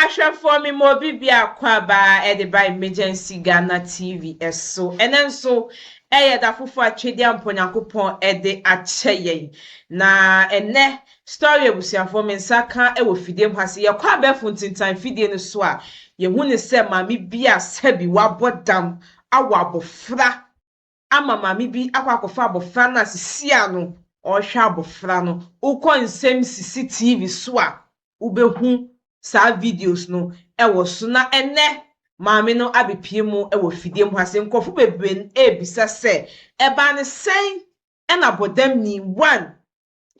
Ahwɛfoɔ me ma obi biako aba de ba Emergency Ghana TV so. Ɛnɛ nso ɛyɛ da foforɔ a Twedeampɔ Nyankopɔn de akyɛ yɛn. Na ɛnɛ story abusuafoɔ me nsa ka wɔ fidie mu ha sɛ yɛkɔ abɛɛfo ntintan fidie no so a, yɛhu ne sɛ maame bi a sɛbi wabɔ dam awɔ abɔfra ama maame bi akɔ akɔfa abɔfra no a sisi ano ɔrehwɛ abɔfra no. Wokɔ nsɛm sisi TV so a, wobɛhu saa videos no wɔ so. Na ɛnɛ maame no abɛpie mu wɔ fidie mu ha sɛ nkurɔfo bebree ebisa sɛ ɛbaa ne sɛn ɛna bɔdamni one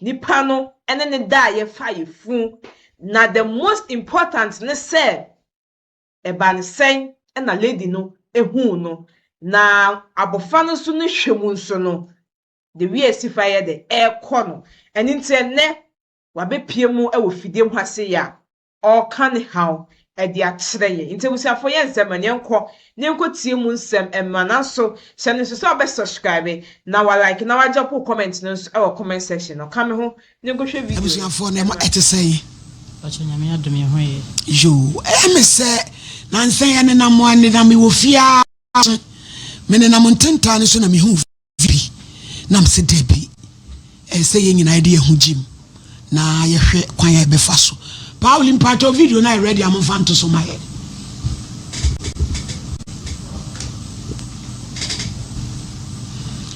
nipa no ɛne ne da a yɛfa yɛfunu, na the most important ne sɛ ɛbaa ne sɛn ɛna lady no ehuu no, na abɔfra no nso ne hwɛ mu nso no the way esi fa yɛ de ɛrekɔ no. Ɛne nti ɛnɛ wabɛpie mu wɔ fidie mu ha se yɛ a ɔreka ne haw ɛde akyerɛ yɛn. Nti abusuafo, yɛn nsɛm ɛne yɛnkɔ ne yɛnkɔ tie mu nsɛm ɛma. Nanso hyɛ no nso sɛ ɔbɛ subscribe na wa like na wa drop comment no nso ɛwɔ comment section no. Ka me ho ne nkɔhwɛ video. Abusuafoɔ, na ɛma ɛte sɛn? Ɔkyɛ Nyame adom, yɛn ho yɛ. Yo, ɛyɛ me sɛ nansa yɛ nenam a nenam wɔ fie me nenam ntentan no so na mehu bi nam sɛ dabi, ɛyɛ sɛ yɛn nyinaa yɛde yɛn ho gyim na yɛhwɛ kwan a yɛbɛfa so. Paul, mpakyɛw, video no ayɛ ready a, momfa nto so ma yɛ.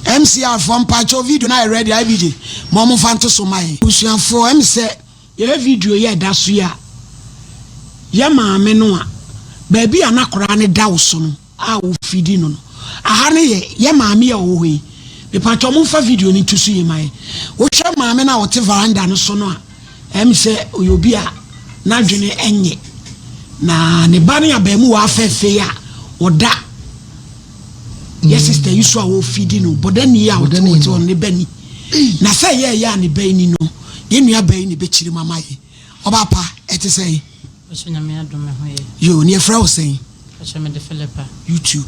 MCR foɔ, mpakyɛw, video no ayɛ ready. IBJ ma ɔmomfa nto so ma yɛ. Abusuafoɔ, ɛm sɛ yɛhwɛ video yi a ɛda so yi a, yɛ maame no a baabi a n'akwaraa ne da wo so no a wofidi no no aha no yɛ yɛ maame a ɔwɔ hɔ yi. Mepatwa, momfa video no nto so yi ma yɛ. Wohwɛ maame no a ɔte veranda no so no a, ɛm sɛ ɔyɛ obi a n'adwene ɛnyɛ, na ne ba no yɛ abaamu wɔ afɛɛfɛ yi a ɔda yɛ sister yi so a wɔfidi no, bɔdani a ɔte Bɔdani ɔte no. hɔ no ne ba ni, na sɛ ɛyɛ ɛyɛ a ne ba yi ni no, yɛn nua ba yi ne bɛkyiri mu ama yɛ. Ɔbaa pa, ɛte sɛ yi? Ɔkyɛ Nyame adom, me ho yɛ. Yo, ne yɛfrɛ wo sɛn? Ɔkyɛ mede Philippa. YouTube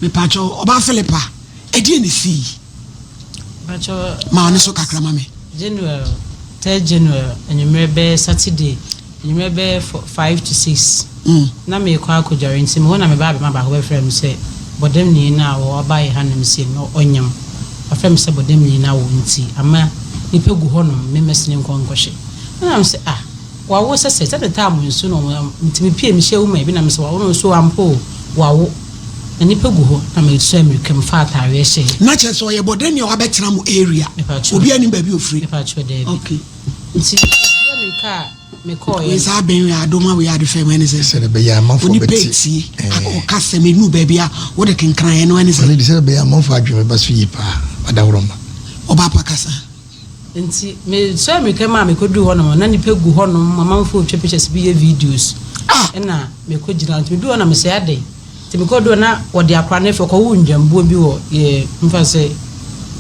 mepatwɛ. Ɔbaa Philippa, ɛdeɛ ne sii? Mpakyɛ. Ma ɔne so kakra ma me. January, 3rd January anwummerɛ bɛyɛ Saturday anwummerɛ bɛyɛ 5 to 6 na meekɔ akɔdware, nti mehɔ na meba abɛma baako bɛfrɛ me sɛ bɔdamni no a wɔaba yɛ hanom sei no ɔnyam. Wafrɛ me sɛ bɔdamni no awo, nti ama nipa gu hɔnom, memmɛsene nkɔ nkɔhwɛ. Ɛna me sɛ, ah, wawo sɛ sɛ taa mo nsu no, nti mepie mehyɛ wo ma bi na me sɛ wawo no nso ampo o, wawo na nipa gu hɔ, na mesɔ mmirika mu fa ataareɛ hyɛ. Na kyerɛ sɛ ɔyɛ bɔdani a wabɛtena mo area? Mepatwɛ. Obi anim baabi ofiri? Mepatwɛ, daabi. Nti mepie mmirika a mekɔɔyɛ Wei no saa bɛn wei adom a wei ade fɛm ɛne sɛ sɛdeɛ ɛbɛyɛ amanfoɔ onipa bɛte etie ɔka sɛm enu baabi a wode kenkran ɛno ɛne sɛ ɔne de sɛdeɛ ɛbɛyɛ amanfoɔ adwene bɛba so yie paa, adaworoma. Ɔbaa pa, kasa. Nti mesɔre mmirika mu a mekɔduru hɔnom na nipa gu hɔnom, amanfoɔ retwa pictures bi, yɛ videos. Ɛna mekɔgyina, nti meduru hɔ na mesɛ adɛn, nti mekɔduru hɔ na wɔde akora no afiri ɔkɔwo ndwambuo bi wɔ yɛ mfa sɛ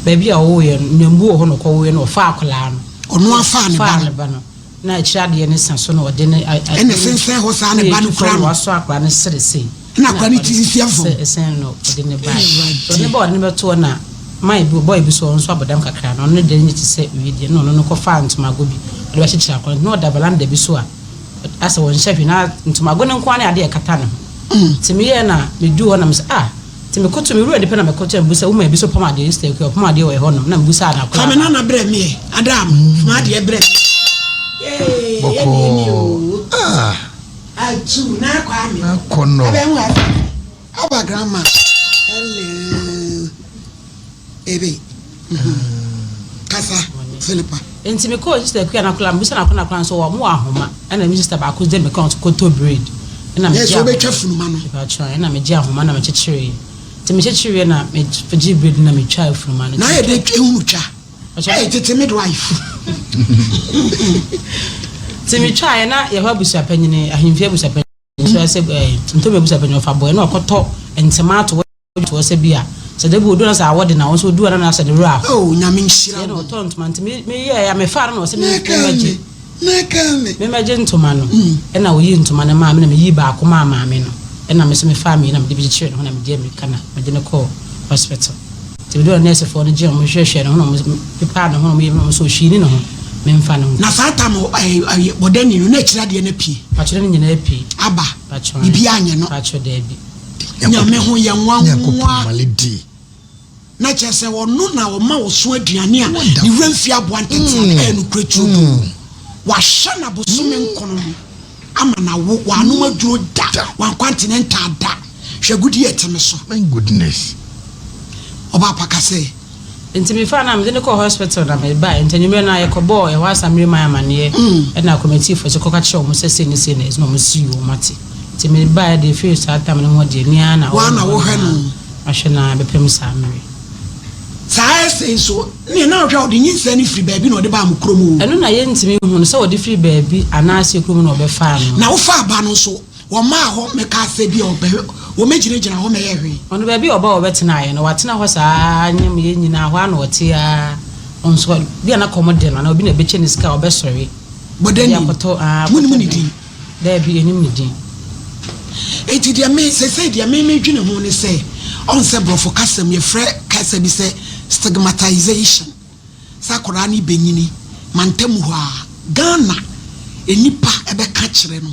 baabi a ɔwoeɛ no, ndwambuo wɔ hɔ na ɔkɔwoeɛ no, ɔfaa akwaraa no. Ɔno afaa ne ba faa no? Ne ba no na akyire adeɛ ne sa so na ɔde ne Ɛna sensɛn hɔ saa, ne ba no kura no. Wasɔ akwaraa no sere sei. Ɛna akwaraa no ti sisi afam. Sɛ ɛsɛn no ɔde ne ba Awurade. ɔde ne ba ɔde ne bɛto hɔ na man bi bɔyɛ bi so, ɔno nso abɔdam kakra na ɔno ne deɛ ne ti sɛ wie deɛ na ɔno no kɔfaa ntomago bi ɔde bɛkyekyere akwaraa no, na ɔda veranda bi so a asɛ wɔnhyɛ hwee na ntomago no nko ara ne adeɛ ɛkata ne ho. Nti meyɛɛ na meduu hɔ na mesɛ, ah, nti mekoto mewura nipa na mekoto na mebusa woman bi so pam adeɛ sɛ kua ɔpam adeɛ wɔ ɛhɔ nom, na mebusa na akwaraa Fa me nana brɛ me ɛ, Adam, fa adeɛ brɛ me. Ee, yɛ deɛ ni o. Bɔkɔɔ ah. Atu na akɔ ame. Akɔ no. Abɛn wa aba grandma, hello ebe, kasa, Philippa. Nti mekɔɔ sister Akua na akwaraa mebusa na akwaraa nso wɔ mo wɔ ahoma, ɛna me sister baako gye me kɔn kɔtɔ braid ɛna yɛ megye sɛ wobɛtwa funuma no. Mepatwa, ɛna megye ahoma na mekyekyereɛ, nti mekyekyereɛ na megye braid na metwa funuma no. Na ayɛ de ehunu twa ɛyɛ tete midwife. Nti metwaeɛ na yɛhɔ abusuapanyini, ahemfie abusuapanyini nso sɛ ɛɛ ntomi abusuapanyini ɔfa bɔɛ na ɔkɔtɔ ntoma ato hɔ to hɔ sɛ bi a sɛ de bi odu na sɛ awɔ de na wɔn nso odu na na sɛ de wura aho. Oh, Nyame nhyira yɛ na wo. ɔtɔ ntoma, nti me meyɛ ya mefa no na ɔsɛ me N'aka mɛgye me n'aka me. Memɛgye ntoma no, ɛna oyi ntoma no maa me na meyi baako maa maame no, ɛna me nso mefaa mi na mede bi kyekyere ne ho na mede amirika na mede no kɔɔ hospital. Nti mede ɔ nɛɛsefoɔ no gye ɔmo hwehwɛ ne ho na ɔmo pepaa ne ho na ɔmo yɛ na ɔmo sɛ ohwii ne ne ho. Memfa no nkɔ. Na saa tam ɛɛ bɔdani no na akyire adeɛ no apue. Pakyɛ ne nyinaa apue. Aba. Pakyɛ. Biribiara anyɛ no. Pakyɛ daabi. Nyame ho yɛ nwanwa. Nyankopɔn maledi. Na kyerɛ sɛ ɔno na ɔma ɔso aduane a ne werɛ mfi aboa ntetea no. Ɛyɛ nokorɛ turodoo. Wahyɛ no abosome nkono no ama no awo. Wannom aduro da. Wankɔ antenatal da. Hwɛ agudeɛ a ɛte me so. My goodness. Ɔbaa pa ka sɛ. Nti mefaa no a mede no kɔɔ hospital na mebaeɛ. Nti anwummerɛ no a yɛkɔbɔɔ ɛhɔ asammere man amaneɛ ɛna committee foɔ nso kɔka kyerɛɛ wɔn sɛ sei ne sei na ɛsɛ na wɔn sii wɔn ate. Nti mebaeɛ deɛ ɛfiri saa tam no ho deɛ me ara na Wo ara na ɔwɔ me hɔ wohwɛ no no. Mahwɛ no ara bɛpem saa mmerɛ yi. Saa ɛsɛ nso, ne na ɔhwɛ a ɔde nyinsɛn no firi baabi na ɔde baa mo kurom o. Ɛno na yɛntumi nhu no sɛ ɔde firi baabi anaasɛ kurom na ɔbɛfaa no. Na wofaa ba no nso, wɔmaa hɔ mmɛkaa sɛ ebia ɔbɛ, wɔmmɛgyinagyina hɔ mmɛyɛ hwee. Ɔno baabi a ɔba a ɔbɛtenaeɛ no, watena hɔ saa ara nyem yɛn nyinaa, hɔ ara na ɔte ara. Ɔnso, bi a na kɔm de no anaa obi na ɛbɛkyɛ no sika a ɔbɛsɔre de Bɔdani, akɔtɔ, aa, monim akɔtɔ ne aduane. din? Daabi, yɛnnim ne din. Enti deɛ me, seesei deɛ me medwene ho ne sɛ, ɔhu sɛ borɔfo kasa mu yɛfrɛ kasa bi sɛ stigmatization, sɛ akwadaa no rebɛnyini mantam hɔ a, Ghana nnipa bɛka kyerɛ no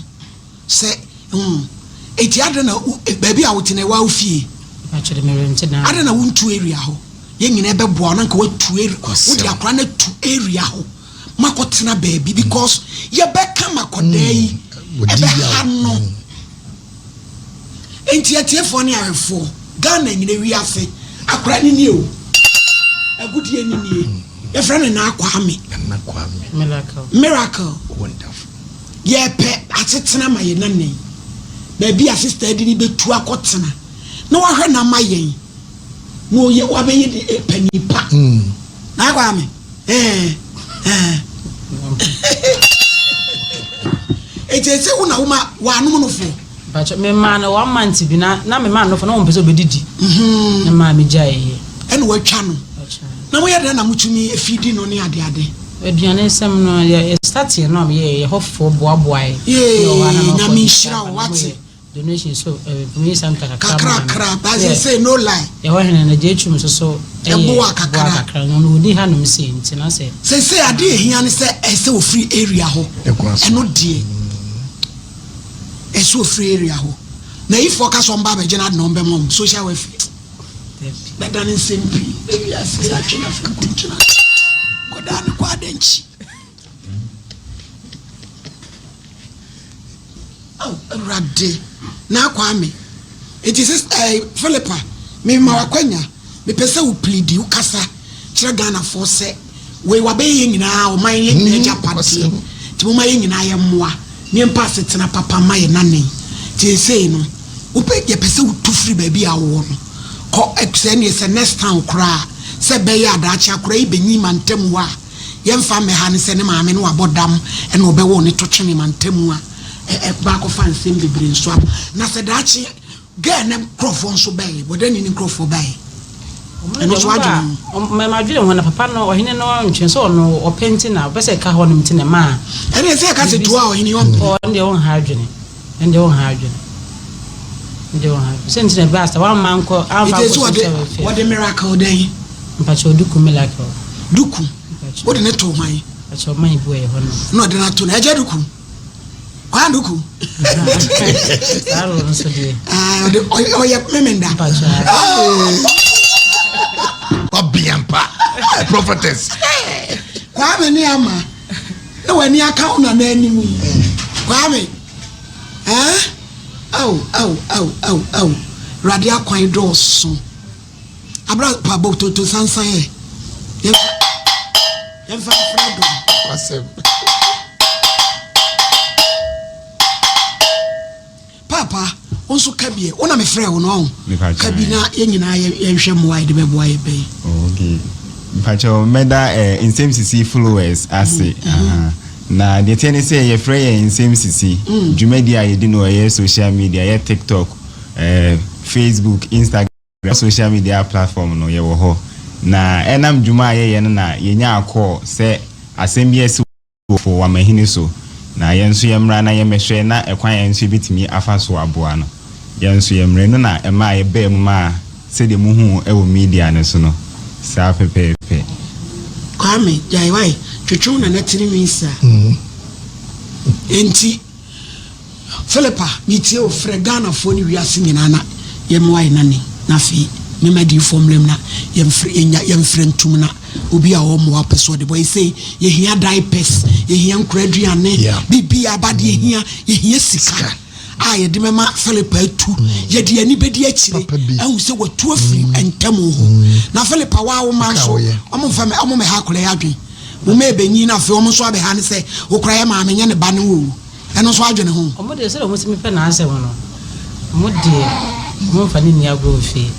sɛ, hmm, enti adɛn na wo, baabi a wote no ɛwɔ wo fie? Mpakyɛ de merente dan. Adɛn na wontu area hɔ? Yɛn nyinaa bɛboa wo na nka woatu area, wode akwadaa no atu area hɔ. Makɔtena baabi because yɛbɛka ma kɔdaa yi ɛbɛha no. Nti atiefoɔ ne ahwɛfoɔ, Ghana nyina wiase akora ne nie o. Agudie ne nie. Yɛfrɛ no Naa Kwame. Miracle. Miracle. Yɛpɛ asetena ma yɛn nana yi. Baabi a sister de ne bɛtu akɔtena na wahwɛ no ama yɛn na ɔyɛ wabɛyɛ panin pa. Naa Kwame. Ɛɛ ɛɛ. Eti ese wo na woma wanom no fo. Mpakyɛ me maa no one month bi na na me maa no fo na wɔn pɛ sɛ obedidi. Mhm. Ne maa me gya yɛ. Ɛna watwa no. Na mo yɛ dɛ na mo tumi efidi no ne ade ade. Aduane nsɛm no yɛ yɛ start yɛ no a yɛ yɛ hɔ fo boaboa yɛ. Yee nyame nhyira wo wate. Donation so eh, me santa kakra maa me. Kakrakra, but they say no lie. Yɛwɔ hene no gye twum nso so ɛyɛ Ɛboa kakra. boa kakra. Na ɔno ɔni hanom sei nti na sɛ. Seesei ade a ehia ne sɛ ɛsɛ ofiri area hɔ. Ɛno deɛ ɛsɛ ofiri area hɔ. Na ayifoɔ ka sɛ ɔmba abɛgye no ade na ɔmbɛma wɔn social welfare. Bɛdane nsɛm pii. Ewiase yɛatwe no afiri nkuntunu ase. Kɔdaa no kɔ adankyi. Ao Awurade, Naa Kwame. Enti sis eh, Philippa, me ma w'akwanya, mepɛ sɛ wo pleadi, wo kasa kyerɛ Ghanafoɔ sɛ wei wabɛyɛ yɛn nyinaa, ɔman yɛn nyinaa agyapadeɛ, nti momma yɛn nyinaa yɛmmoa na yɛmpa asetena papa mma yɛn nane. Nti seesei no, wopɛ, yɛpɛ sɛ wotu firi baabi a wowɔ no kɔ, sɛ ɛneɛ sɛ next town koraa, sɛ ɛbɛyɛ a daakye akwadaa yi bɛnyin mantam hɔ a, Yɛmfa mmɛha no sɛ ne maame no wabɔ dam na ɔbɛwoo no to twene mantamu a ɛba akɔfa nsɛm bebree nso aba. Na sɛ daakye girl no nkorɔfoɔ nso baeɛ, bɔdani no nkorɔfoɔ baeɛ, ɛno nso adwene ho. Mɛ madwene ho na papa no ɔhene no ntwene sɛ ɔno ɔpɛ nti na ɔpɛ sɛ ɛka hɔ nom nti na ɛmaa. Ɛne sɛ ɛka sɛ tuo a ɔhene ɔmpɛ. Ɔno deɛ ɔnha adwene. Ɛnde wo ha adwene. Ɛnde wo ha adwene. Sɛ nti na ɛbaa sɛ wamma nkɔ amfa nkɔ social welfare. Wɔde miracle dɛn? Mpakyɛ duku miracle. Duku. Wode ne to hwan? Mpakyɛ ɔman bi wɔ yɛ hɔ no. Na ɔde no ato no. Ɛgya duku. Kwan duku. Saa role no so deɛ. Ɔde ɔyɛ memenda. Mpakyɛ. Wabiampa. Prophetess. Kwame ne ama. Na w'ani aka wo nana anim yi. Kwame. Eh? Ao, ao, ao, ao, ao. Awurade akwan dɔɔso. Abra pa bɔ toto sansan ɛ. Yɛmfa yɛmfa mfrɛ dɔm. Kwasɛm. Paapa, wo nso ka bi ɛ. Wo na mefrɛɛ wo no, ɔho? Ka bi na yɛn nyinaa yɛnhwɛ mmoa a yɛde bɛboa yɛ bɛn. Oh, okay. Mpakyɛw, mɛda eh, Nsɛm Sisi followers ase. Mm -hmm. Na deɛ teɛ ne sɛ yɛfrɛ yɛn Nsɛm Sisi. Mm. Dwumadi a yɛdi no ɛyɛ social media, ɛyɛ TikTok, eh, Facebook, Instagram, social media platform no yɛwɔ hɔ. Na ɛnam dwuma a yɛyɛ no na yɛnyaa call sɛ asɛm bi asi wɔ w'amahini so, na yɛn nso yɛmmra na yɛmmɛhwɛ na ɛkwan a yɛn nso yɛbɛtumi afa so aboa no, yɛn nso yɛmmra. Ɛno na ɛmaa yɛbaa mu maa sɛdeɛ mohuu wɔ media no so no, saa pɛpɛɛpɛ. Kwame, gyae wai. Twetwe wo nana tirinwi saa. Enti Philippa, metie wo, frɛ Ghanafoɔ ne wiase nyinaa na yɛmmoa yɛn nane, na afei mema adiyifoɔ mmra mu na yɛmfrɛ, yɛnya, yɛmfrɛ ntom na obi a ɔwɔ mmoa pɛ sɛ ɔde bɔ. Yɛsei, yɛhia diapers, yɛhia nkora aduane, Yeah. biribiara ba deɛ yɛhia, yɛhia sika a yɛde bɛma Philippa atu. Yɛde yɛn ani bɛdi akyire Papa bi. ahu sɛ watu afiri ntam hɔ. Na Philippa, wo a wo mma Ka nso, woyɛ. wɔn mfa mɛ, wɔn mmɛha akwadaa yi adwene. Wo mma ɛbɛnyin na afei wɔn nso abɛha no sɛ wokora yɛ maame nyɛ ne ba no oo. Ɛno nso adwene ho. Ɔmo deɛ sɛdeɛ ɔmo si mepɛ n'asɛm no, ɔmo deɛ ɔmo nfa no nni agorɔ wɔ fie.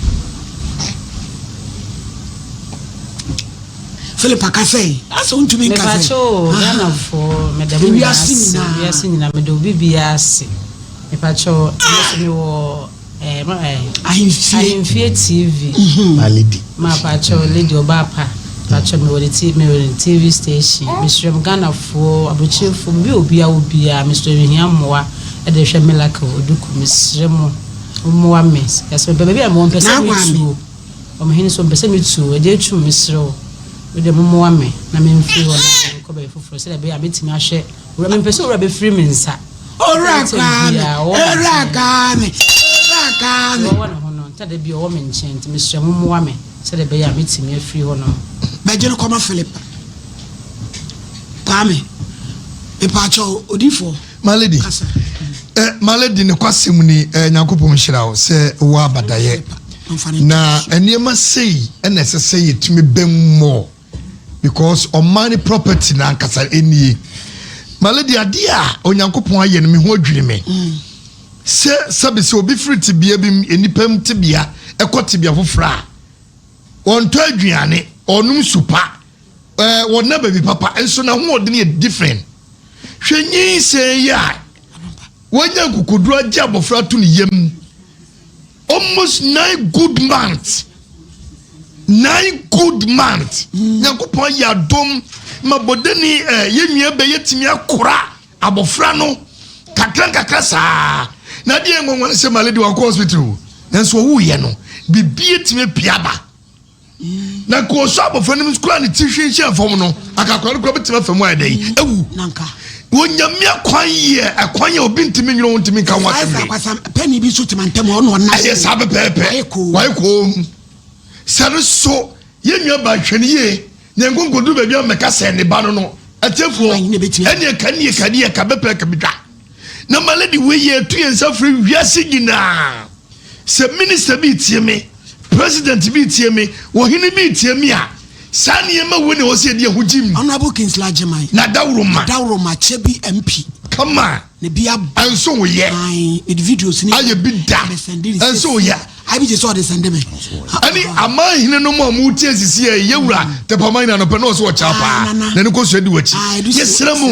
Philip aka sɛ, asɛ wontumi nka sɛ. Mepakyɛ o, Ghanafoɔ meda mo nyinaa ase, wiase nyinaa meda obi biara ase. Mepakyɛ o, ɛnɛ nso mewɔ. Eh, ma eh. Ahemfie. Ahemfie TV. Ma lady. Ma pacho lady oba pa. Pacho me wɔ ne me wɔ ne TV station. Mesrɛ mo Ghanafoɔ, aburokyirifoɔ, bi obi a obi a mesrɛ mo hia mmoa de hwɛ Miracle Oduku. Mesrɛ mo mmoa me. Yɛsɛ me baabi a mewɔ mpɛ sɛ metuo. Wɔn hene so mpɛ sɛ metuo. Ɛde atum mesrɛ wo. Wo de mommoa me na memfiri hɔ na menkɔ baabi foforɔ sɛdeɛ ɛbɛyɛ a metumi ahwɛ Owura, mempɛ sɛ owura bɛfiri me nsa. Owura Kwame, Owura Kwame, Owura Kwame. Deɛ ɔwɔ ne ho no, nta da bi ɔwɔ me nkyɛn, nti mesrɛ mo mmoa me sɛdeɛ ɛbɛyɛ a mɛtumi afiri hɔnom. Bɛgye no kɔma Philip. Kwame, mepaakyɛw, odiyifoɔ. My lady, Kasa. Eh, my lady, nokwasɛm ni, eh, Nyankopɔn nhyira wo sɛ wowɔ abadayɛ. Na nneɛma sei na ɛsɛ sɛ yɛtumi bɛn more. Because ɔman ne property no ankasa nie. My lady, adeɛ a Onyankopɔn ayɛ no, me ho adwiri me. Sɛ sɛbi sɛ obi firi tebea bi mu, nnipa mu tebea, ɛkɔ tebea foforɔ a, wɔntɔ aduane, ɔnom nsu pa, ɛɛ wɔnna baabi papa, nso n'ahoɔden yɛ different. Hwɛ nyinsɛn yi a wɔanya nkokoduro agye abɔfra to ne yam. Almost nine good months. Nine good months. Mm. Nyankopɔn ayɛ adom ma bɔdani eh, yɛn nua bɛ yɛtumi akora abɔfra no kakra nkakra saa. Na adeɛ nwanwa ne sɛ malady wakɔ hospital nanso ɔwuiɛ no biribi atumi apia aba. Na nka ɔsɔ abɔfra no mu kura ne ti hwe nhyɛ fam no, anka akwadaa no kura bɛtumi afa mu ayɛ dɛn awu. Onyame akwan yɛ ɛkwan yɛ obi ntumi nwene ho ntumi nka ho asɛm de. Pɛni bi nso tema ntɛm ɔno ɔna. Ɛyɛ saa pɛpɛɛpɛ. Wayɛ koom. Sɛ no so yɛn nua ba hwɛ no yie na nko nkodu baabi a mɛka sɛ ne ba no no atiefoɔ ɛne ɛka ne ɛka ne ɛka bɛpɛ ɛka bɛtwa na ma lady wei yɛ ɛtu yɛn nsa firi wiase nyinaa Sɛ minister bi retie me, president bi retie me, ɔhene bi retie me a, saa nneɛma wei na ɛwɔ sɛ yɛde yɛn ho gyim. Honourable Kingsley Agyemang. N'adaworoma. Adaworoma Kyebi MP. Kama. Ne bi aba. Ɛnso wo yɛ. Ae, mede videos ne. Ayɛ bi da. Ɛnso wo yɛ. Ae bi gye sɛ ɔde sɛnde me. Ɛne aman hene no mu a wɔn tie sisi yɛ yɛ wura tɛpama nyina nɔpɛ na ɔsɛ ɔkyɛ paa na ne kosua di w'akyi. Yɛsrɛ mo,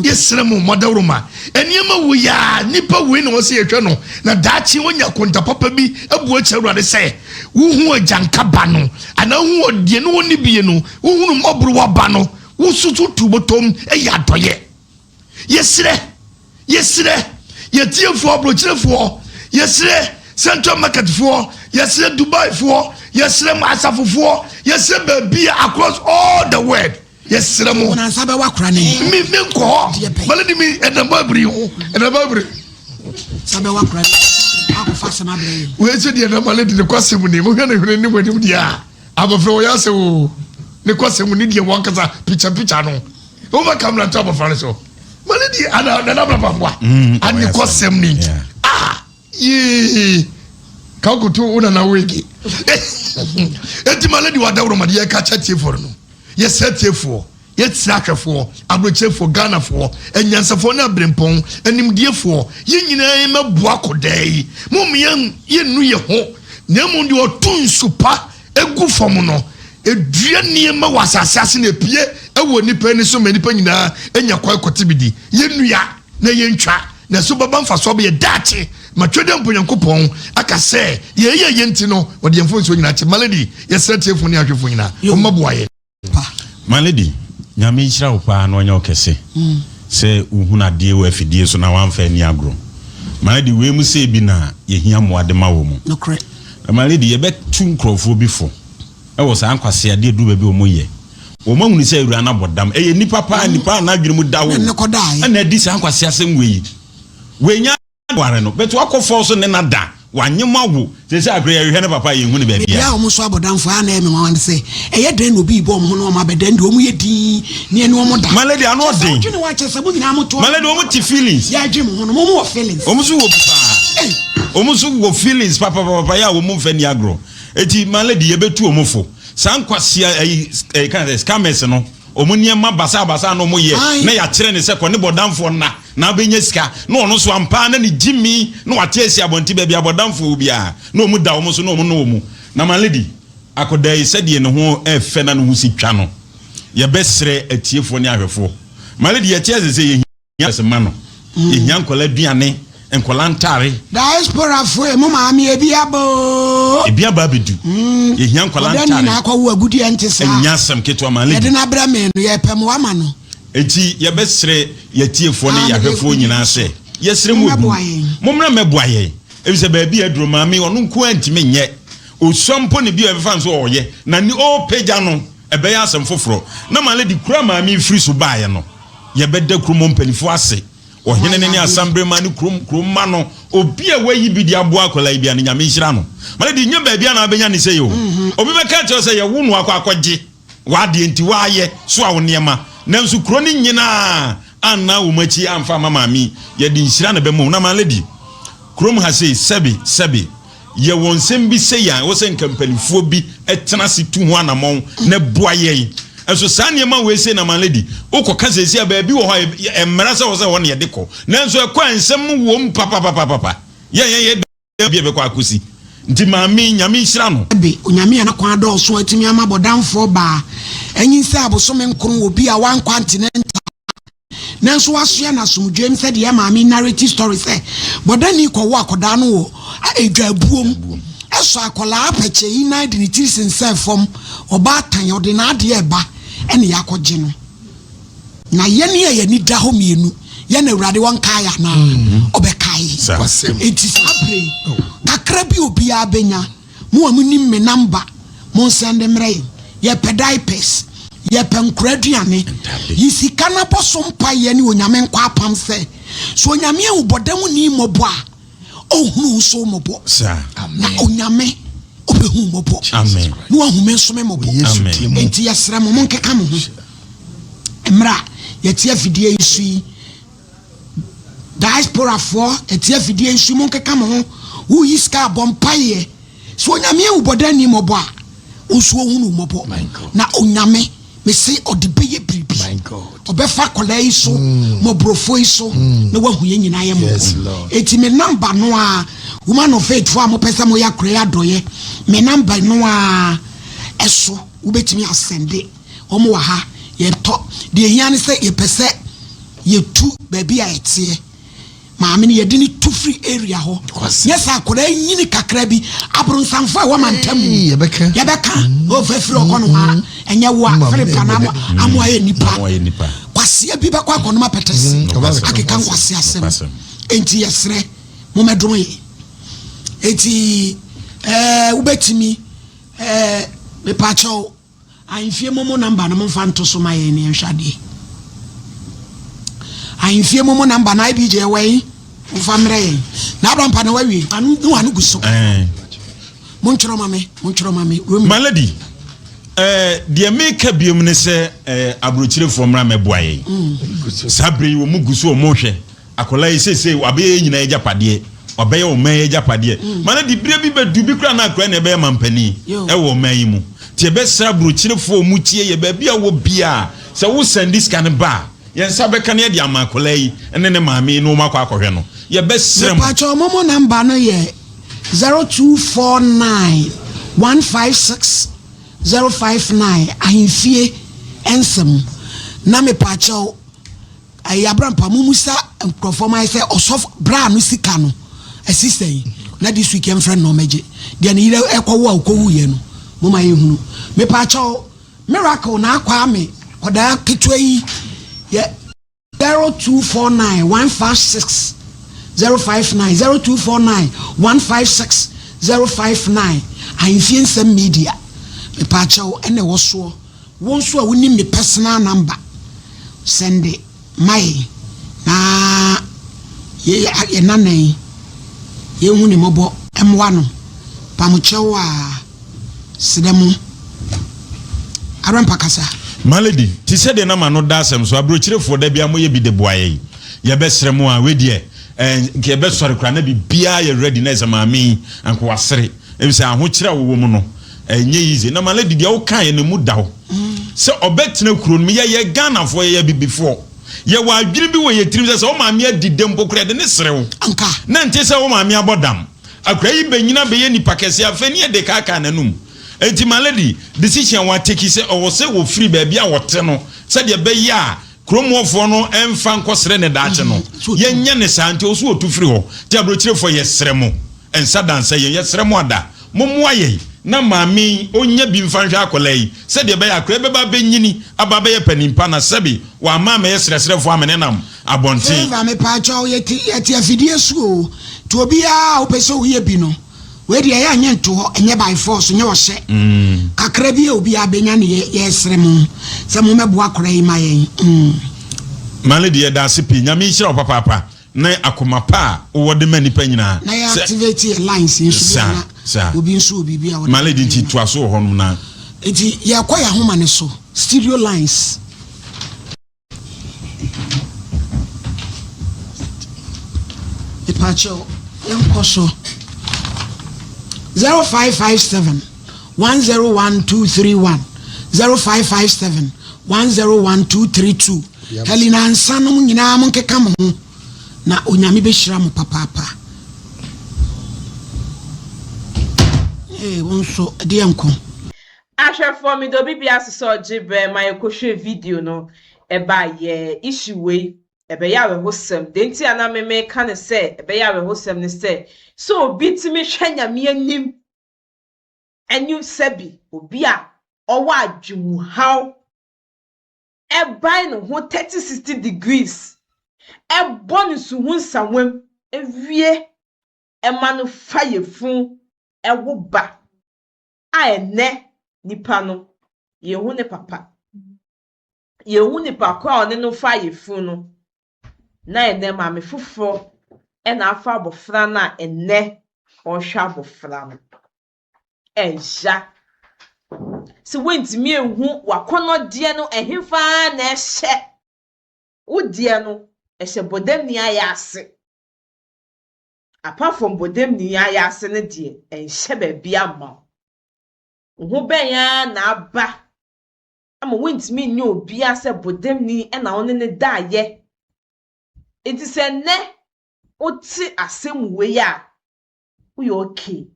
yɛsrɛ mo, mo adaworoma. Nneɛma wei a nnipa wei na wɔsɛ yɛhwɛ no na daakye wɔnya akonta papa bi abu akyerɛ Awurade sɛ wohu agyanka ba no anaa wohu ɔdeɛ no wɔnni bie no wohunu mmɔborowa ba no wososo tu bɔtɔm yɛ adɔyɛ. Yɛsrɛ yɛsrɛ yɛtiefoɔ aburokyerefoɔ yɛsrɛ central market foɔ yɛsrɛ Dubai foɔ yɛsrɛ mo asafofoɔ yɛsrɛ baabi across all the world Yɛsrɛ mo. Wɔn nsa bɛwɔ akora no anim. Me me nkɔ hɔ. Male di mi ɛnam abiri ho. Ɛnam abiri. Nsa bɛwɔ akora no akɔfa asɛm abrɛ yɛn. Wei nso deɛ na male di ne kwasɛm ni. Mohwɛ ne hwene ne mu anim deɛ a abɔfra wɔyɛ asɛ o. Ne kwasɛm ni deɛ wɔn kasa pikya pikya no. Wɔn ma kamera to abɔfra no so. Male di ana nana abira pamboa. Ane kwasɛm ni. Ah. Yee ka koto wo nana wege. Eti ma lady wa dawuro ma de yɛ ka kyɛ tiefoɔ no. Yɛ sɛ tiefoɔ, yɛ tiri ahwɛfoɔ, aburokyefoɔ, Ghanafoɔ, anyansafoɔ ne abirempɔn, animdiefoɔ, yɛ nyinaa yɛ mɛ boa akɔdaa yi. Mo mo yɛ yɛ nu yɛ ho. Na emu deɛ ɔto nsu pa egu fam no, edua nneɛma wɔ asase ase na epie ɛwɔ nipa ani so ma nipa nyinaa enya kwan kɔte bi di. Yɛ nua na yɛ ntwa. Na ɛso bɛba mfasoɔ bɛyɛ daakye ma Twedeɛmpo Nyankopɔn aka sɛ, deɛ yɛyɛeɛ yɛ nti no, ɔde yɛn mfomsoɔ nyinaa kyɛ. Malady, yɛsrɛ atiefoɔ ne ahwɛfoɔ nyinaa, wɔmmɛboa yɛn. Malady, Nyame nhyira wo paa na ɔnyɛ wo kɛse sɛ wohunu adeɛ wɔ afidie so na wamfa anni agorɔ. Malady, wei mu sei bi na yɛhia mmoa de ma wɔ mu. Nokorɛ. Na Malady, yɛbɛtu nkorɔfoɔ bi fo wɔ saa nkwaseadeɛ duru baabi a wɔyɛ. Wɔn ahunu sɛ awura no abɔ dam. Ɛyɛ nipa paa, nipa a n'adwene mu da hɔ. Ɛna adi saa nkwaseasɛm wei yi. Wei nya ware no, but wakɔ fɔɔ so ne na da. Wanye mo awo. Seesei akora yi yɛhwehwɛ ne papa a yɛnhu no Baabi baabiara. a wɔn nso abɔdamfoɔ a na ɛyɛ me nwanwa ne sɛ, ɛyɛ dɛn na obi rebɔ wɔn ho na wɔn abɛda ɛnde wɔn yɛ dinn ne ɛne wɔn da. My lady ano Kyerɛ sɛ ɔden. wodwene ho a kyerɛ sɛ mo nyinaa moto My lady wɔn te feelings. Yɛadwene mo ho no mo mo wɔ feelings. Wɔn nso wɔ bi paa. Ei. Wɔn nso wɔ feelings papapapa yɛ a wɔn mfa nni agorɔ. Eti my lady yɛbɛtu wɔn fo. Saa nkwasea ayi ɛyi kan sɛ scammers no wɔn nneɛma basaa basaa na wɔn yɛ na yɛakyerɛ ne sɛ kɔ ne bɔdamfoɔ nna na abɛnya sika na ɔno nso ampa ara na ne gyimi na wate asi abɔnten baabi abɔdamfoɔ wɔ biara na wɔn da wɔn so na wɔn ne wɔn na my lady akɔdaa yi sɛdeɛ ne ho ɛfɛ na ne ho si twa no yɛbɛsrɛ atiefoɔ ne ahwɛfoɔ my lady yɛte ase sɛ yɛhia Yɛs ma no. Yɛhia nkwadaa aduane, nkwadaa ntaare. Diasporafoɔ yi, mo maame ebi aba oo. Ebi aba abɛdu. Yɛhia nkwadaa ntaare. Ɔdani na akɔwo agudeɛ nte saa. Ɛnyɛ asɛm ketewa ma lady. Yɛde no abrɛ me no, yɛpɛ mmoa ma no. Enti yɛbɛsrɛ yɛatiefoɔ ne yɛahwɛfoɔ nyinaa sɛ, yɛsrɛ mo abu, mommra mmɛboa yɛn. Efisɛ baabi a aduro maame ɔno nko ara ntumi nyɛ. Osua mpo ne bi a ɛbɛfa no sɛ ɔyɛ, na ne ɔrepagya no, ɛbɛyɛ asɛm foforɔ. Na ma lady kuro a maame yi firi so baeɛ no, Yɛbɛda kurom hɔ mpanimfoɔ ase, ɔhene no ne asambrema ne kurom kurom mma no, obi a wayi bi de aboa akwadaa yi bia no, Nyame nhyira no. Mane de nyɛ baabi a na abɛnya ne sɛ o. Mm-hmm. Obi bɛka kyerɛ sɛ yɛwo no akɔ akɔgye w'adeɛ nti w'ayɛ soa wo nneɛma. Nanso kuro no nyinaa anna wɔn akyi amfa ama maame yɛde nhyira na bɛma na maame lady kurom ha sei sɛbe sɛbe Yɛwɔ nsɛm bi sei a ɛwɔ sɛ nka mpanimfoɔ bi tena ase tu ho anammɔn na ɛboa yɛn. Nso saa nneɛma wei sei na man lady wokɔka seesei a baabi wɔ hɔ a mmara sɛ wɔ sɛ hɔ na yɛde kɔ. Nanso ɛkɔ a nsɛm wom papapapapa. Yɛn yɛn yɛ baabi a ɛbɛkɔ akɔsi. Nti maame Nyame nhyira no. Be Onyame a n'akwan adɔɔso atumi ama bɔdamfoɔ baa anyinsɛn abosome nkron wɔ bi a wankɔ antenatal Nanso wasoɛ no asomdwoeɛ mu sɛdeɛ yɛn maame narrate story sɛ bɔdani kɔwo akɔdaa no wɔ adwabuom ɛsɔ akɔlaa apɛkyɛ yi nan de ne tiri sensɛn fam ɔbaatan ɔde n'adeɛ ɛba ɛne yɛakɔgye no na yɛne a yɛni da hɔ mmienu yɛn awurade wɔnkae anaa mm-hmm. ɔbɛkae enti saa berɛ yi oh. kakra bi obiara bɛnya Mo a monim me number monsɛnde mmerɛ yɛn. Yɛpɛ diapers, yɛpɛ nkora aduane. Yi sika na bɔ so mpaeɛ ne Onyame nkɔ apam sɛ, sɛ Onyame ahu bɔdamuni mmɔbɔ a, ɔnhunu wo so mmɔbɔ. Na Onyame ɔbɛhu wo mmɔbɔ. Na wahu me nso me mmɔbɔ. Enti yɛsrɛ mo, monkeka mo ho. Mmerɛ a yɛte afidie yi so yi, Diaspora foɔ ɛte afidie nsu mo nkeka mo ho wo yi sika bɔ mpaeɛ sɛ onyame ahu bɔdani mmɔbɔ a wo nso ɔhunu wo mmɔbɔ na onyame mese ɔde bɛyɛ biribi ɔbɛfa akwadaa yi so mm. mmɔborɔfoɔ yi so mm. na wahu yɛn nyinaa yɛ mmɔbɔ eti me namba no a woman of faith foɔ a mopɛ sɛ moyɛ akora yi adɔyɛ me namba no a ɛso wobɛtumi asɛnde Wɔn wɔ ha, yɛtɔ. Deɛ ehia ne sɛ yɛpɛ sɛ yɛtu baabi a ɛteɛ. Maame no yɛde no tu firi area hɔ. Nyɛ sɛ akwadaa nyini kakra bi, abronsanfo a ɛwɔ mantam mu. Yɛbɛka. Yɛbɛka. Mm. O fɛ firi ɔkɔ no ha. Mm. Ɛnyɛ wo a Philip ana mm. amoa yɛ nipa. Kwasia bi bɛkɔ akɔnom apɛtɛse. Akeka nkwasi asɛm. Enti yɛsrɛ momɛdom yɛn. Enti ɛɛ wobɛtumi ɛɛ mepaakyɛw. Ahemfie momo number no momfa nto so ma yɛn na yɛnhwɛ adeɛ. Ahemfie momo number no IBJ ɛwɔ yi momfa mmerɛ yɛn. Na Abrampa na wawie ano ne wano gu so. Montwerɛ ma me, montwerɛ ma me. My lady, eh, deɛ meka biom ne sɛ eh, aburokyirefoɔ mmra mɛboa yɛn. Mm. Saa berɛ yi wɔn gu so wɔn hwɛ. Akwadaa yi seesei wabɛyɛ yɛn nyinaa agyapadeɛ, wabɛyɛ ɔman yi agyapadeɛ. Mm. Ma no de berɛ bi bɛdu bi koraa na akwadaa na ɛbɛyɛ mampanin ɛwɔ ɔman yi mu. Nti yɛbɛsrɛ aburokyerefoɔ a wɔtie yɛ baabi a wɔ biara sɛ wo sɛnde sika no ba a, yɛn nsa bɛka no yɛde ama akwadaa yi ne ne maame yi na wɔn akɔ akɔhwɛ no. Yɛbɛsrɛ mo. Mepakyɛw momo number no yɛ 0249 156 059 ahemfie nsɛm na mepakyɛw Ɛyɛ abrampa mo musa nkurɔfoɔ ma ayɛ sɛ ɔsɔfo bra no sika no ɛsi sɛn na this week yɛmfrɛ no na ɔmɛgye deɛ ne yere ɛkɔwo a ɔkɔwu yɛ no mo ma yɛhunu mepaakyɛw miracle na akɔ ame kɔdaa ketewa yi yɛ 0249 156 059 0249 156 059 ahemfie nsɛm media mepaakyɛw ɛna ɛwɔ soɔ. Wo nso a wonim me personal number sɛnde ma yɛn na yɛ nana yi yɛnhu ne mmɔbɔ mmoa no. Pamokyɛw a serɛ mo. Arɛmpa kasa. My lady, te sɛ deɛ na m'ano da asɛm so, aburokyerefoɔ da biara moyɛ bi de boa yɛn. Yɛbɛsrɛ mo a, wei deɛ, eh, nka yɛbɛsɔre koraa na biribiara yɛ ready na ɛsɛ maame yi anka wasere. Efisɛ ahokyere a wɔwɔ mu no, ɛnyɛ easy. Na my lady, deɛ wokaeɛ no, emu da hɔ. Sɛ ɔbɛtena kuro no mu, yɛyɛ Ghanafoɔ, yɛyɛ Abibifoɔ. Yɛwɔ adwene bi wɔ yɛn tirim sɛ, sɛ wo maame adi dɛm mpo koraa, yɛde ne sere wo. Anka. Na ɛnte sɛ wo maame abɔ dam. Akwadaa yi bɛnyini abɛyɛ nipa kɛseɛ, afei ne yɛde kaakaa n'anum. Enti my lady, decision a watake sɛ ɔwɔ sɛ wɔfiri baabi a wɔte no sɛdeɛ ɛbɛyɛ a kurom hɔfoɔ no mfa nkɔsrɛ no daakye no, yɛnyɛ no saa. Nti ɔwɔ sɛ wɔtu firi hɔ. Nti aburokyirefoɔ yɛsrɛ mo, nsa da nsa yɛn, yɛsrɛ mo ada, mommoa yɛn na maame yi ɔnya bi mfa nhwɛ akwadaa yi sɛdeɛ ɛbɛyɛ a akwadaa yi bɛba abɛnyini aba abɛyɛ panin pa na sɛbe wamma ammɛyɛ srɛsrɛfoɔ ammenenam abɔnten. Favour mepaakyɛw yɛte yɛte afidie so oo nti obiaa a wopɛ sɛ woyɛ bi no wei deɛ ɛyɛ a nyɛ nto hɔ ɛnyɛ by force nyɛ ɔhyɛ kakra bi a obiaa bɛnya ne yɛ yɛsrɛ mo sɛ mo mɛboa akora yi ma yɛn mm. My lady yɛda ase pii Nyame nhyira wo papaapa ne akoma pa a wowɔ de ma nnipa nyinaa Na yɛ sɛ activate yɛ lines nso bi a saa na saa obi nso wɔ biribi a ɔde My lady bɛma nti yɛn. toa so wɔ hɔnom na. Nti yɛkɔ yɛ ahoma no so studio lines. Mepakyɛw, yɛnkɔ so. 0557 101 231 0557 101 232 Helena Ansa nom nyinaa monkeka mo ho na Onyame bɛhyira mo papaapa. Ee, wo nso, ɛdeɛ nko. Ahwɛfoɔ meda obi biara ase sɛ ɔgye berɛ ma yɛkɔhwɛ video no ɛbaeɛ. Issue wei ɛbɛyɛ awerɛhosɛm. Deɛ nti a na me meka no sɛ ɛbɛyɛ awerɛhosɛm ne sɛ, sɛ obi tumi hwɛ Nyame anim ɛne sɛbi obi a ɔwɔ adwemuhaw ɛban ne ho 30 60 degrees ɛbɔ ne suhu nsawam ɛwie ɛma no fa yafunu ɛwo ba a ɛnnɛ nipa no yɛnhu ne papa. Yɛnhu nipa ko a ɔne no fa yafunu no. Na ɛnnɛ maame foforɔ ɛna afa abɔfra no a ɛnnɛ ɔrehwɛ abɔfra no. Ɛya. Sɛ wontumi nhu w'akɔnnɔdeɛ no ɛhefa na ɛhyɛ. Wo deɛ no ɛhyɛ bɔdamni ayɛ ase. Apart from bɔdamni ayɛ ase no deɛ ɛnhyɛ baabi amma wo. Wo ho bɛn ara na aba ama wontumi nyɛ obiara sɛ bɔdamni ɛna wo ne no daeɛ. Nti sɛ nnɛ wote asɛm wei a, woyɛ okay.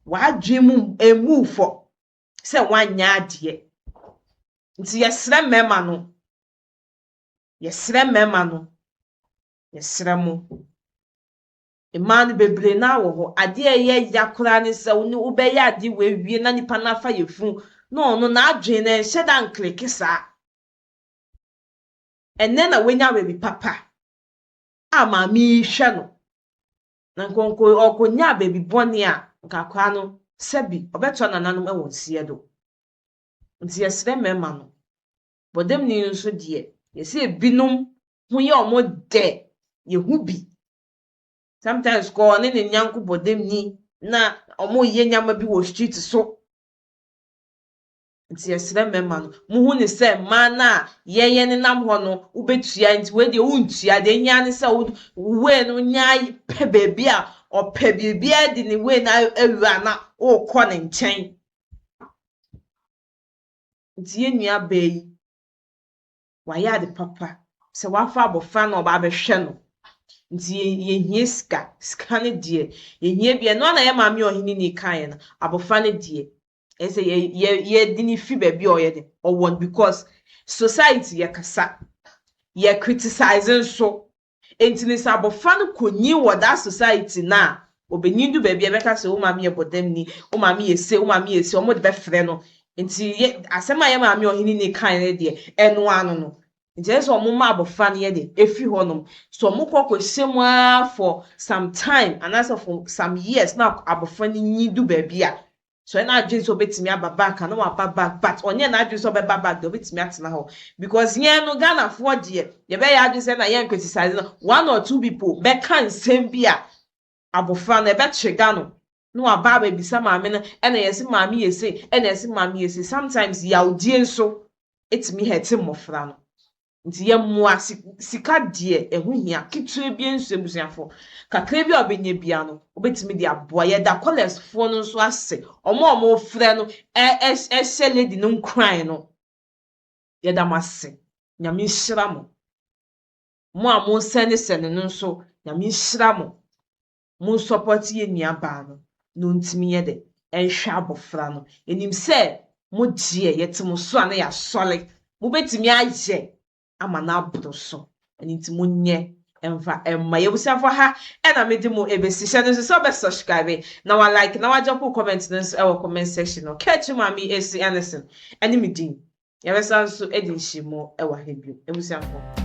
W'adwene mu emu fɔ sɛ woanyɛ adeɛ. Nti yɛsrɛ mmarima no, yɛsrɛ mmarima no, yɛsrɛ mo. Mmaa no bebree naa wɔ hɔ. Adeɛ a ɛyɛ ya koraa ne sɛ wo ne wobɛyɛ ade wei wie na nipa no afa yafunu na ɔno n'adwene no ɛnhyɛ da nclick saa. Ɛnnɛ na wanya baabi papa a maame yi hwɛ no. Na nkonko ɔkɔnya baabi bɔne a nka akwadaa no sɛbi ɔbɛtoa nananom wɔ nseɛ do. Nti yɛsrɛ mmarima no. Bɔdamni nso deɛ, yɛsɛ ebinom ho yɛ ɔmo dɛ, yɛhu bi. Sometimes kɔ ɔne ne nyanko bɔdamni na ɔmo yɛ nneɛma bi wɔ street so. Nti yɛsrɛ mmarima no, muhu ne sɛ mmaa no a yɛyɛ nenam hɔ no, wobɛtua nti wei deɛ wontua. Deɛ ehia ne sɛ wo wei no nya pɛ baabi a ɔpɛ biribiara de ne wei no awura na ɔrekɔ ne nkyɛn. Nti yɛn nua baa yi, wayɛ ade papa sɛ wafa abɔfra na ɔba abɛhwɛ no. Nti yɛhia sika. Sika no deɛ, yɛhia bi. Ɛno ara na yɛ maame ɔhene ni kaeɛ no, abɔfra no deɛ, ɛsɛ sɛ yɛde ne fi baabi a ɔyɛ de ɔwɔ no because society yɛkasa, yɛ criticize nso. Nti ne sɛ abɔfra no kɔnyi wɔ that society na obenyin du baabi a ɛbɛka sɛ wo maame yɛ bɔdamni, wo maame yɛ se, wo maame yɛ se, ɔmo de bɛfrɛ no. Nti yɛ asɛm a yɛ maame ɔhene ni kaeɛ no deɛ, ɛno ano no. Nti ɛsɛ sɛ ɔmo ma abɔfra no yɛ de efi hɔnom. So ɔmo kɔ kɔhyɛ mu ara for some time anaasɛ for some years na abɔfra no nyi du baabi a. So ɔyɛ n'adwene sɛ ɔbɛtumi aba back a na waba back but ɔnyɛ n'adwene sɛ ɔbɛba back deɛ ɔbɛtumi atena hɔ because yɛn no Ghanafoɔ deɛ yɛbɛyɛ adwene sɛ na yɛn criticize no one or two people bɛka nsɛm bi a abɔfra no ɛbɛtrigger no na waba abɛbisa maame no ɛna yɛse maame yɛ sei ɛna yɛse maame yɛ sei sometimes yawdie nso ɛtumi hɛte mmɔfra no nti yɛmmoa sika deɛ ɛho hia ketewa bi nso abusuafo kakra bi a ɔbɛnya bia no wobɛtumi de aboa yɛda kɔlɛsfoɔ no nso ase ɔmo a ɔmo frɛ no ɛhyɛ lady no nkuran no yɛda mo ase nyame nhyira mo mo a mo nsɛnesɛne no nso nyame nhyira mo mo nsɔpɔte yɛ nua baa no na ɔntumi nyɛ dɛ ɛnhwɛ abɔfra no yɛnim sɛ mo deɛ yɛte mo so a na yɛasɔre mobɛtumi ayɛ ama no aboro so ɛno nti monyɛ ɛmfa ɛmma yɛbusuafo ha ɛna mede mo ɛbɛsi hyɛ no nso sɛ wobɛ subscribe na wa like na wa drop comment no nso ɛwɔ comment section no kɛkyi maame esi Anderson ɛne me din Yɛbɛsan nso adi nhyiamu wɔ ha bio. Abusuafo.